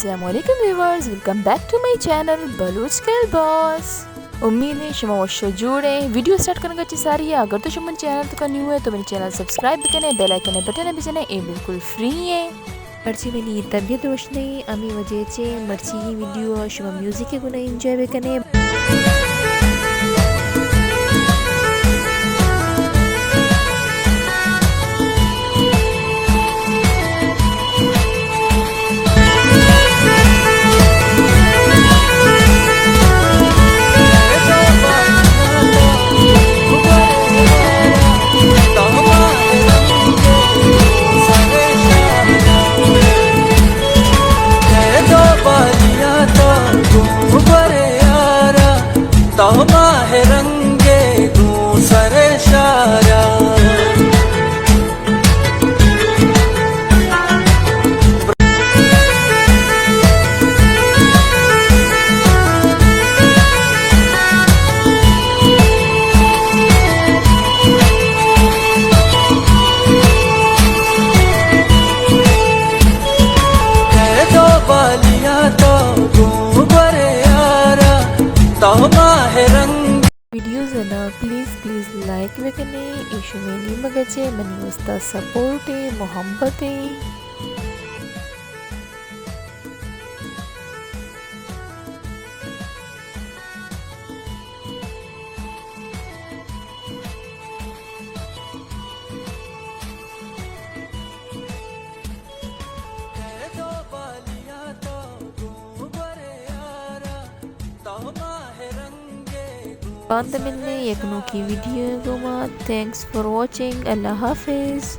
السلام علیکم viewers, welcome back to my channel Baloch girl boss. امید ہے شما وش و جوڑ ہیں۔ ویڈیو سٹارٹ کرنے کا چی ساری ہے، اگر تو شما چینل تک نیو ہے تو میری چینل سبسکرائب بکنے، بیل آئیکن بٹن بجنے، اے بالکل فری ہے۔ مرچی منی طبیعت وش نہیں، امی وجہ چے مرچی یہ ویڈیو شما میوزک کے گنا انجوائے بکنے۔ ویڈیوز نا پلیز پلیز لائک بکنے، ایشو میں نیمگ چے منی استا سپورٹ ہے، محبت ہے۔ باند ملنے یک نوکی ویڈیو گوما۔ Thanks for watching. اللہ حافظ۔